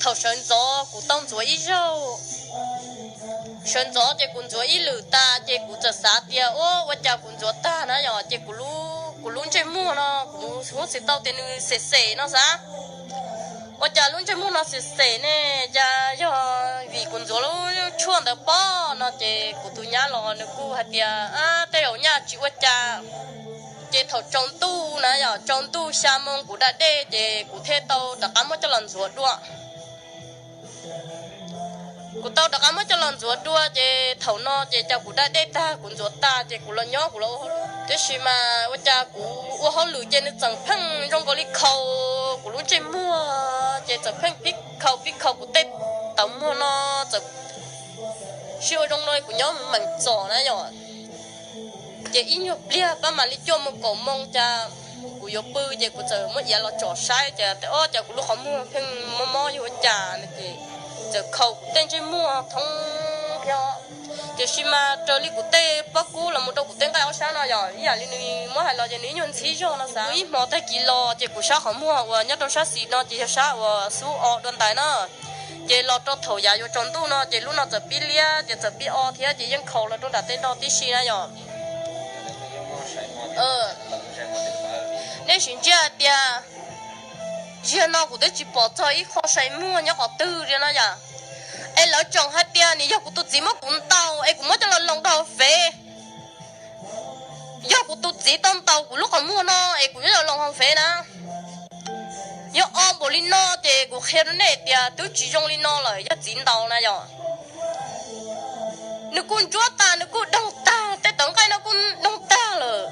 Thaum sawv ntxov kuv tau ntxuav ib zaug, sawv ntxov ces kuv ntxuav ib lwm tas ces kuv txawm xav tias ua, ua cas kuv ntxuav tag na yom, ces kuv lub, kuv lub ntsej muag no kuv hnov tsis tau tias nws xem xem no xav. Ua cas lub ntsej muag no xem xem ne, cas yog vim kuv ntxuav lub tshuaj ntawd pob no ces kuv tus nyab los nws kuj hais tias tej zaum nyaj tsis ua cas. Ces thaum tsaus ntuj na yom, tsaus ntuj xya moo kuv da dej ces kuv thiaj tau rov qab muab coj los ntxuav dua. Kuv tau rov qab muab coj los ntxuav dua ces thaum no ces cas kuv da dej tag kuv ntxuav tas ces kuv los nyob kuv los ua hauj lwm. Tiam sis mas ua cas kuv ua hauj lwm ces nws txawm pheej zoo nkaus li khaus kuv lub ntsej muag ces txawm pheej pib khaus pib khaus kuv tej tawv muag no txawm sib ua zoo no kuv nyob meem txom na yom. Ces ib nyuag pliag pab mam li cuaj moo kaum moo cas kuv yuav pw ces kuv txawm muab iav los tsom saib ces o cas kuv lub qhov muag pheej mob mob yuav ua cas no ces txawm khaus kuv tej ntsej muag thoob thiab. Tiam sis mas raws li kuv tej pob kub los mus rau kuv tej nqaij ob sab no yom, ib yam li nws muab hais los ces nws ib nyuag ntxhib zog no xav. Ib hmo tag kis los ces kuv sab qhov muag uas nyob rau sab xis no ces yog sab uas xub o dua ntais na. Ces los rau thaum yav yuav tsaus ntuj no ces lub no txawm pib liab ces txawm pib o thiab ces yeej khaus los rau nram tej no tib si na yom. Nej sim ntsia hais tias ziag no kuv twb tsis pom txog ib qho sai muag nyob qhov twg li no yom. Es lawv tseem hais tias nws yog kuv tus txiv muab kuv ntaus es kuv muab coj los loos rau hauv fev. Yog kuv tus txiv tau ntaus kuv lub qhov muag no es kuv yuav los loos hauv fev na. Yog o npaum li no ces kuv qhia rau nej tias twb tsis zoo li no lawm, yog txiv ntaus na yom. Nws kuj ntsuab tag, nws kuj doog tag, tej tawv nqaij no kuj doog tag lawm.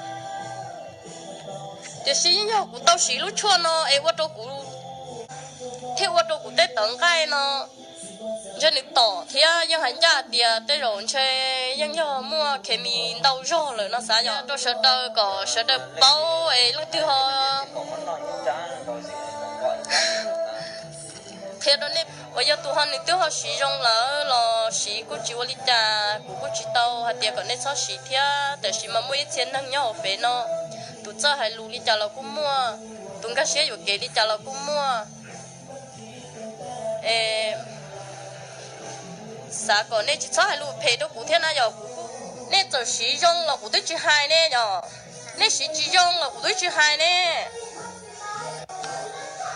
Tiam sis yeej yog kuv tau siv lub tshuaj no es ua rau kuv, thiaj ua rau kuv tej tawv nqaij no ntshe nws tom thiab yeej hais ncaj tias tej zaum ntshe yeej yog muaj khes mis ntau zog lawm no xav yom. Rau sawv daws kom sawv daws paub es leej twg ho qhia rau nej uas yog tus ho nws twb ho siv zoo lawm los siv kuj tsis ua li cas, kuv kuj tsis tau hais tias kom nej txhob siv thiab. Tiam sis mas muaj ib txhia neeg nyob hauv fev no, tus txawj hais lus li cas los kuj muaj, tus nkag siab yuam kev li cas los kuj muaj. Xav kom nej tsis txhob hais lus phem rau kuv thiab na yom. Nej txawm siv zoo los kuv twb tsis hais ne yom, nej siv tsis zoo los kuv twb tsis hais ne.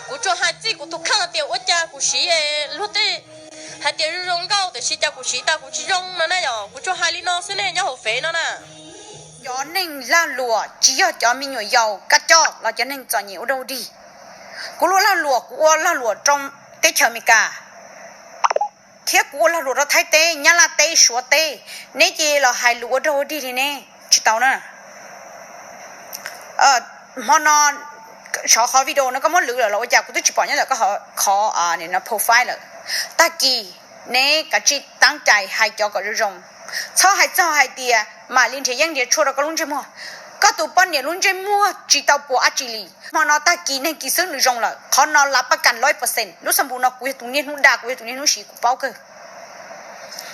Kuv tsuas hais txij kuv tus kheej tias ua cas kuv siv luag tej hais tias zoo zoo nkauj tiam sis cas kuv siv tas kuv tsis zoo no na yom. Kuv tsuas hais li no xwb nej nyob hauv fev no na. Cov neeg lag luam tsis yog cov me nyuam yaus kab coj los cov neeg txom nyem ua dog dig. Kuv lub lag luam kuv ua lag luam rau teb chaws Amelikas, thiab kuv ua lag luam rau Thaib teb, Nyab Laj teb, Suav teb. Neb cia los hais lus ua dog ua dig li ne, tsis tau na. Hmo no, sov qhov video no koj muab lwv lawm los ua cas kuv twb tsis pom nyob ntawm koj qhov profile lawm. Tag kis neb kav tsij teeb cai hais cov kom zoo zoo, txhob hais txog hais tias mam li nrhiav yeeb nrhiav tshuaj rau koj lub ntsej muag. Koj tus poj niam lub ntsej muag tsis tau puas dab tsi li. Hmo no tag kis neeg kis xwb nws zoo lawm, qhov no lav pab kas loj percent. Lub xab npus no kuv yog tus niaj hnub dag, kuv yog tus niaj hnub siv, kuv paub kawg.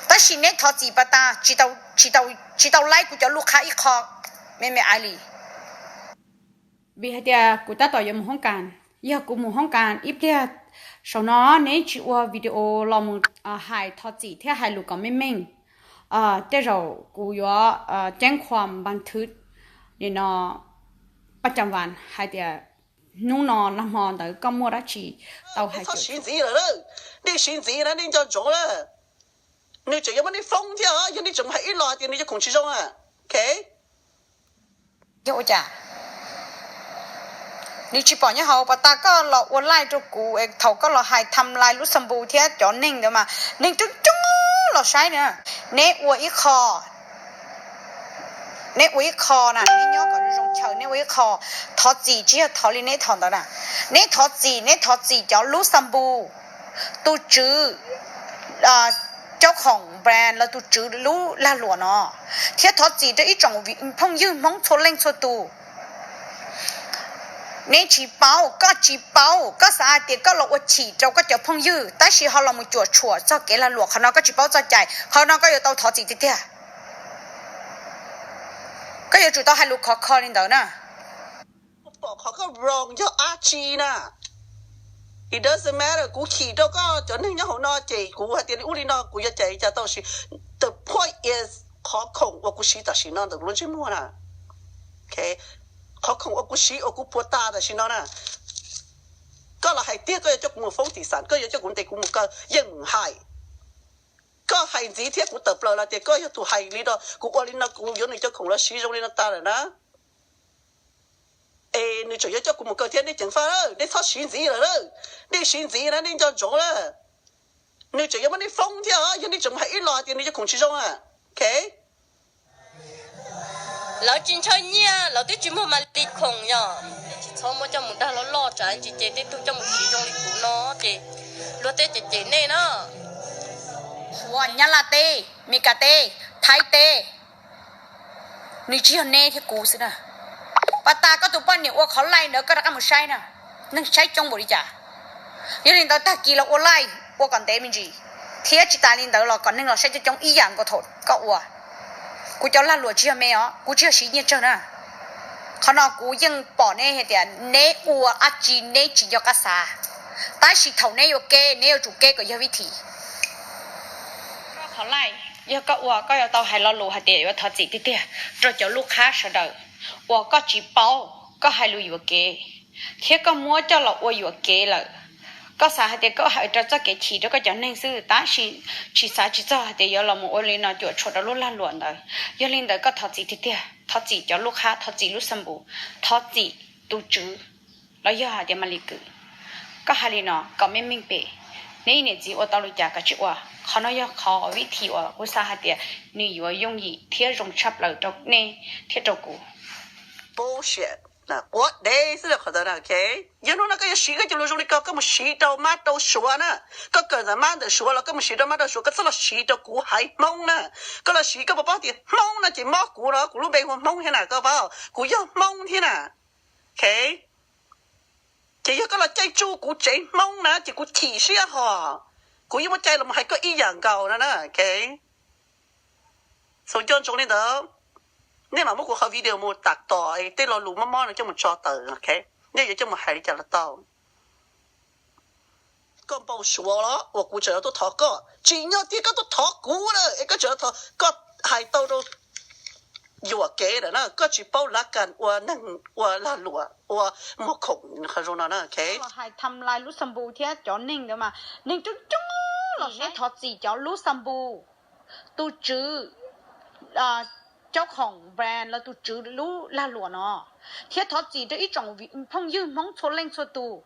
Tab sis neb thov txim pas tas, tsis tau laib kuv cov lus qha ib qho me me ais li. Vim hais tias kuv tab tom yuav mus hoob kas, yog kuv mus hoob kas ib pliag saum no neb tsis ua video los mus hais thov txim thiab hais lus kom meej meej, tej zaum kuv yuav ceeb khuam npas thwv nim no paj cam vas hais tias hnub no nag hmo ntawd koj muaj dab tsi tau hais. Siv ntxiv lawm, nej siv ntxiv na, nej nco ntsoov na. Nws tseem yuav muab nej foob thiab, yog nej tseem hais ib los hais tias nws yog khoom tsis zoo. Yog ua cas nws tsis pom nyob hauv pas tas koj los ua live rau kuv, thaum koj los hais tham lais lub xab npus thiab cov neeg ntawd mas neeg coob coob los saib na. Neb ua ib qho, neb ua ib qho na, neb nyob kom zoo chaw, neb ua ib qho thov txim, tsis yog thov li neb thov ntawd na. Neb thov txim, neb thov txim cov lub xab npus, tus tswv, cov khoom brand los tus tswv lub lag luam no, thiab thov txim rau ib tsoom phooj ywg Hmoob txhua leej txhua tus. Neb tsis paub, koj tsis paub, koj xav hais tias koj los ua chim rau koj cov phooj ywg tab sis ho los mus cuam tshuam txog kev lag luam, qhov no koj tsis paub txoj cai, qhov no koj yuav tau thov txim tiag tiag. Koj yuav tsum tau hais lus khov kho li ntawd na. Pom qhov koj wrong yog dab tsi na? It doesn't matter, kuv chim rau koj cov neeg nyob hauv no ces kuv hais tias li ub li no kuv yuav cais li cas tau, the point is qhov khoom uas kuv siv tam sim no ntawm kuv lub ntsej muag na. Qhov khoom uas kuv siv uas kuv puas tas tam sim no na, koj los hais tiag koj yuav coj kuv mus foob tim xam, koj yuav coj kuv ntes kuv mus kaw yeej mus hais. Koj hais ntxiv thiab kuv tawm plaws los tias koj yog tus hais li no, kuv ua li no kuv yuav nws cov khoom los siv zoo li no tas lawm na. Es nws tseem yuav coj kuv mus kaw thiab, nej ceev faj, nej txhob siv ntxiv lawm, nej siv ntxiv na nej nco ntsoov lawm. Nws tseem yuav muab nej foob thiab, yog nej tseem mus hais ib los tias nws cov khoom tsis zoo a. Lawv tsis ntshaw nyiaj, lawv twb tsis muag Malis khoom yom. Tsis txhob muab coj mus dag loj loj, tsam ntsis ces tej tug coj mus siv zoo li kuv no ces luag tej cem cem nej na. Suav, Nyab Laj teb, Mes Kas teb, Thaib teb, nws tsis yog neb thiab kuv xwb na. Pas tas koj tus poj niam ua qhov laij ntawd koj rov qab mus saib na, neeg saib coob npaum li cas. Yog li ntawd tag kis los ua laij ua kom ntev me ntsis, thiab tsis tas li ntawd los kom neeg los saib coob coob ib yam nkaus thaum koj ua. Kuv cov lag luam tsis yog me os, kuv tsis yog siv nyiaj tsawg na. Qhov no kuv yeej pom neb hais tias neb ua dab tsi neb tsis nco qab xav, tab sis thaum neb yuav kev neb yuav tsum kev kom yog vib thim. Koj qhov laij, yog koj ua koj yuav tau hais lo lus hais tias yuav thov txim tiag tiag rau cov lub qhab sawv daws uas koj tsis paub, koj hais lus yuam kev thiab koj muab coj los ua yuam kev lawm. Koj xav hais tias koj hais rau txoj kev chim rau koj cov neeg xwb, tab sis tsis xav tsis txog hais tias yuav los mus ua li no cuam tshuam rau lub lag luam ntawd. Yog li ntawd koj thov txim tiag tiag, thov txim cov lub qhab, thov txim lub xab npus, thov txim tus tswv, los yog hais tias Malis kwv. Koj hais li no kom meej meej pem, neb ib niam txiv ua tau li cas koj tsis ua. Qhov no yog qhov vib thim uas kuv xav hais tias nws yuav yooj yim thiab zoo tshaj plaws rau nej thiab rau kuv. Bullshit, quav dev xwb qhov ntawd. Yog hnub no koj yuav siv koj cov lus zoo li ko koj mus siv rau mab rau suav na. Koj kawm ntawm mab ntawm suav los koj mus siv rau mab rau suav, koj txhob los siv rau kuv haiv Hmoob na. Koj los siv koj puas paub tias Hmoob no ces mob kuv no, kuv lub npe hu Hmoob thiab na, koj paub, kuv yog Hmoob thiab na. Ces yog koj los caij tsuj kuv tsev Hmoob na ces kuv chim siab hos, kuv yeej muaj cai los hais koj ib yam nkaus no na. Xav nco ntsoov li ntawd, nej mam muab kuv qhov video mus tam tom tej lo lus mob mob no coj mus tso tawm, nej yuav coj mus hais li cas los tau. Koj npau suav los uas kuv tseem tuaj thov koj, tsis yog tias koj tuaj thov kuv lawm es koj tseem thov, koj hais tau rau yuam kev lawm na, koj tsis paub lav kas ua neeg ua lag luam ua muag khoom qhov zoo no na. Hais tham lais lub xab npus thiab cov neeg ntawd mas neeg coob coob los neb thov txim cov lub xab npus, tus tswv, cov khoom brand los tus tswv lub lag luam no, thiab thov txim rau ib tsoom phooj ywg Hmoob txhua leej txhua tus.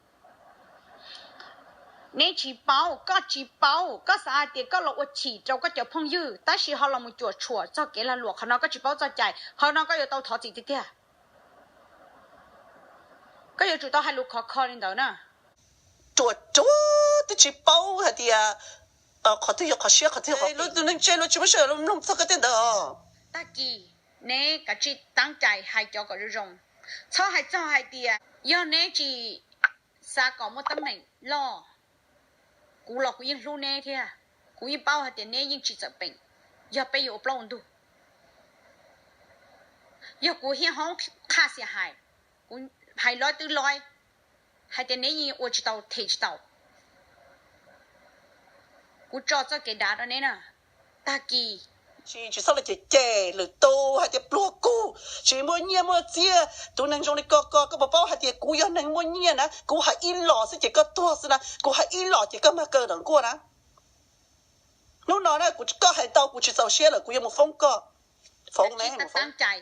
Neb tsis paub, koj tsis paub, koj xav hais tias koj los ua chim rau koj cov phooj ywg tab sis ho los mus cuam tshuam txog kev lag luam, qhov no koj tsis paub txoj cai, qhov no koj yuav tau thov txim tiag tiag. Koj yuav tsum tau hais lus khov kho li ntawd na. Ruam ruam twb tsis paub hais tias qhov twg yog qhov siab qhov twg yog qhov neeg tse luag tsis muaj sij hawm mloog txog koj tej ntawd. Tag kis neb kav tsij teeb cai hais cov kom zoo zoo, txhob hais txog hais tias yog neb tsis xav kom muaj teeb meem loj, kuv los kuv yeej hlub neb thiab, kuv yeej paub hais tias neb yeej tsis txawm peem. Yog peb yuav ua plaub ua ntug, yog kuv hiab hoob qhaj xiam hais, kuv hais loj twb loj hais tias neb yeej ua tsis tau them tsis tau. Kuv tso txoj kev dav rau neb na. Tag kis tsis txhob los cem cem lwm tus hais tias pluag kuj tsis muaj nyiaj muaj txiaj, tus neeg zoo li ko ko, koj puas paub hais tias kuv yog neeg muaj nyiaj na, kuv hais ib los xwb ces koj tuag xwb na, kuv hais ib los ces koj mag kaw ntawm nkuaj na. Hnub no na koj hais tau kuv tsis txaus siab lawm kuv yuav mus foob koj. Foob ne, teeb cai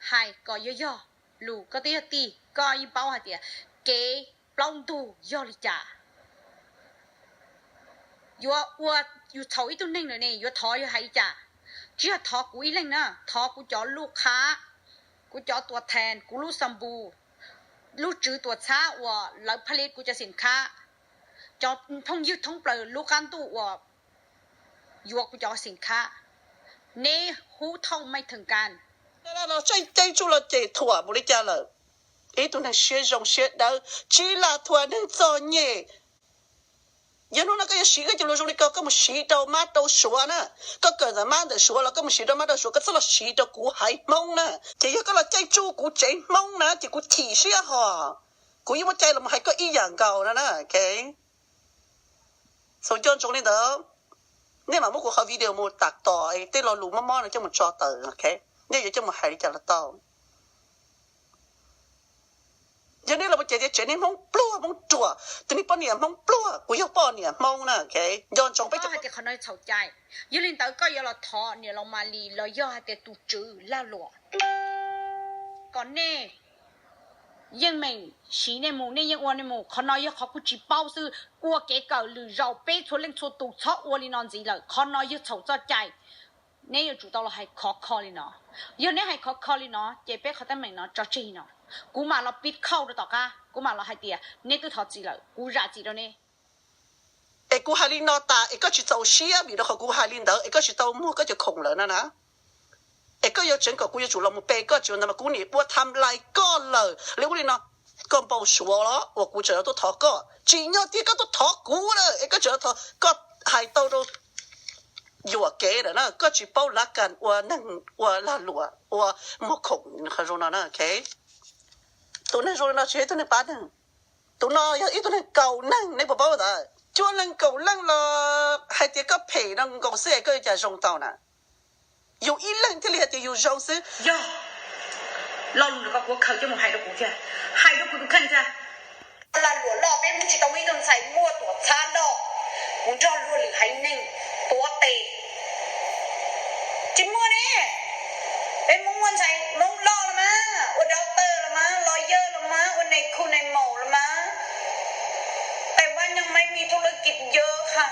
hais kom yog yog lus, koj twb yog tij koj yeej paub hais tias kev plaub ntug yog li cas. Yuav ua yus txhaum ib tug neeg lawm ne yuav thov yog hais li cas? Tsis yog thov kuv ib leeg na, thov kuv cov lub qhab, kuv cov tuam thees, kuv lub xab npus, lub tswv tuam txhab uas lawv pha li kuv cov xim khab, cov phooj ywg thoob plaws lub qab ntuj uas yuav kuv cov xim khab, neb hub thauj mej theem kas. Los tseem caij tsuj los cem thuam mus li cas lawm? Ib tug neeg siab zoo siab dawb tsis lam thuam neeg txom nyem. Yog hnub no koj yuav siv koj cov lus zoo li ko koj mus siv rau mab rau suav na. Koj kawm ntawm mab ntawm suav los koj mus siv rau mab rau suav, koj txhob los siv rau kuv haiv Hmoob na. Ces yog koj los caij tsuj kuv tsev Hmoob na ces kuv chim siab hos, kuv yeej muaj cai los hais koj ib yam nkaus no na. Xaus nco ntsoov li ntawd, nej mam muab kuv qhov video mus tam tom tej lo lus mob mob no coj mus tso tawm, ok? Nej yuav coj mus hais li cas los tau. Yog nej los mus ces tias tsev neeg Hmoob pluag Hmoob ruam, tus neeg poj niam Hmoob pluag, kuv yog poj niam Hmoob na, ok? Nco ntsoov peb cov hais tias qhov no txhaum cai. Yog li ntawd koj yuav los thov niam laus Malis los yog hais tias tus tswv lag luam kom nej yeej meem siv nej mus, nej yeej ua nej mus. Qhov no yog qhov kuv tsis paub xwb, ua kev kawm lwm zaus, peb txhua leej txhua tus txhob ua li no ntxiv lawm. Qhov no yog txhaum txoj cai, neb yuav tsum tau los hais khov kho li no. Yog neb hais khov kho li no ces peb qhov teeb meem no tso tseg no, kuv mam los pib khauj rau tom qab, kuv mam los hais tias neb twb thov txim lawm, kuv zam txim rau neb. Es kuv hais li no tas es koj tsis txaus siab vim rau qhov kuv hais li ntawd es koj tsis tau muag koj cov khoom lawm no na. Es koj yuav tseev kom kuv yuav tsum los mus pe koj tsis ua ntawd mas kuv niam ua tham lais koj lawm li ub li no. Koj npau suav los uas kuv tseem yuav tuaj thov koj? Tsim nyog tias koj tuaj thov kuv lawm es koj tseem yuav thov, koj hais tau rau yuam kev lawm na, koj tsis paub lav kas ua neeg ua lag luam ua muag khoom qhov zoo no na, ok? Tus neeg zoo li no tsis yog ib tug neeg pab neeg, tus no yog ib tug neeg kaum neeg, neb puas paub ntawd? Cuaj leeg kaum leej los hais tias koj phem no nkaus xwb es koj yuav cas zoo tau na? Yus ib leeg thiaj li hais tias yus zoo xwb. Yog lo lus ntawd koj kuv khaws coj mus hais rau kuv thiab, hais rau kuv tus kheej thiab. Lag luam loj, peb Hmoob tsis tau muaj ib tug ntxhais muaj tuam txhab loj, mus nrog luag lwm haiv neeg tuav tes. Tsis muaj ne. Peb Hmoob muaj ntxhais Hmoob loj los mas, ua doctor los mas, lawyer los mas, ua nais khu nais maum los mas. Tại vì anh em mấy mi thu lưới kịp giờ hả?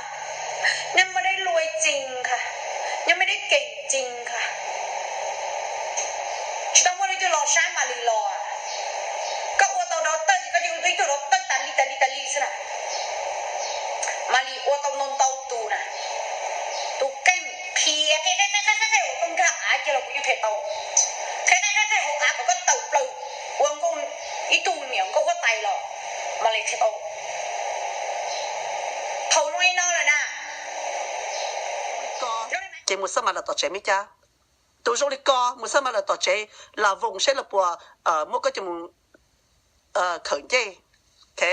Anh em ở đây lui trình hả? Anh em ở đây kể trình hả? Tsis tau muaj leej twg los saib Malis los. Koj ua tau doctor ces koj cia li ua ib tug doctor tas li tas li tas li xwb na. Malis ua tau ntau ntau tus na. Tus keej qhia qhia qhia qhia qhia qhia ua koj nkag av cia los kuv yeej qhia tau. Qhia qhia qhia qhia hauv av kom koj tawm plaws ua nkauj ib tug niam nkauj huab tais los Malis qhia tau. Thaum zoo li no lawm na, ces mus xab mas lawm tom tsev me cab. Tus zoo li ko mus xab mas lawm tom tsev, lam voos saib los puas muab koj coj mus khawm ncej. Ok,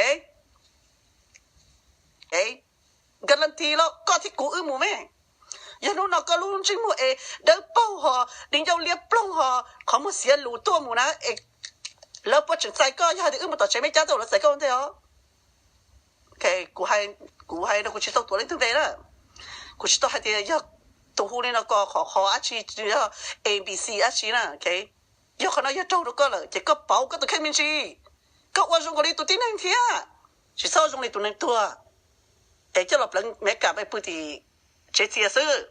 guarantee los koj thiab kuv wb mus me. Yog hnub no koj lub ntsej muag es dawb paug ho, di ncauj liab ploog ho, qhov muag xiav lus tuaj mus na, es lawv puas tseem txais koj? Yog hais tias wb mus tom tsev me cab tuaj lawv txais koj ua ntej os. Kuv hais no kuv tsis tau tuav leej twg npe na. Kuv tsis tau hais tias yog tus hu li no ko qhov qhov dab tsi, yog A B C dab tsi na. Yog qhov no yog raug rau koj lawm ces koj pauv koj tus kheej me ntsis. Koj ua zoo nkaus li tus tib neeg thiab, tsis txhob zoo li tus neeg tuag es coj los pleev Meskas pw tim tsev txias xwb.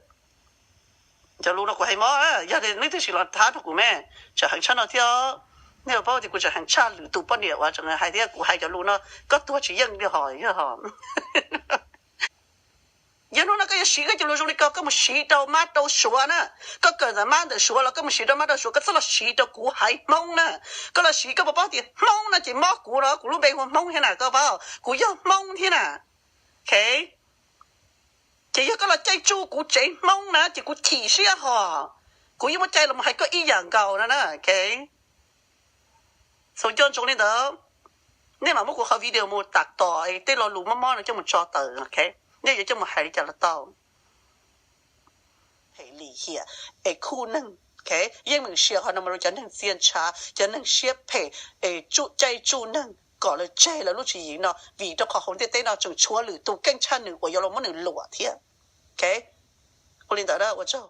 Cov lus no kuv hais mob, yog leej twg sim los thab rau kuv me, tseem heev tshaj no thiab. Nej paub tias kuv tseem heev tshaj lwm tus poj niam uas tseem hais thiab. Kuv hais cov lus no koj tuag tsis yeej li hos yog hos. Yog hnub no koj yuav siv koj cov lus zoo li ko, koj mus siv rau mab rau suav na. Koj kawm ntawm mab ntawm suav los koj mus siv rau mab rau suav, koj txhob los siv rau kuv haiv Hmoob na. Koj los siv, koj puas paub tias Hmoob no ces mob kuv no, kuv lub npe hu Hmoob thiab na, koj paub kuv yog Hmoob thiab na. Ok, ces yog koj los caij tsuj kuv tsev Hmoob na ces kuv chim siab hos. Kuv yeej muaj cai los hais koj ib yam nkaus no na. Ok, xaus nco ntsoov li ntawd, nej mam muab kuv qhov video mus tam tom tej lo lus mob mob no coj mus tso tawm. Ok, nej yuav coj mus hais li cas los tau. Phem lim hiam es khuj neeg. Ok, yeej meem sia qhov no mas rau cov neeg txia ntshav, cov neeg siab phem es tsuj caij tsuj neeg kom lawv tseg lawv lub tswv yim no, vim rau qhov hauv ntiaj teb no tseem tshuav lwm tus keej tshaj nws uas yuav los muab nws luam thiab. Ok, ua li ntawd ua tsaug.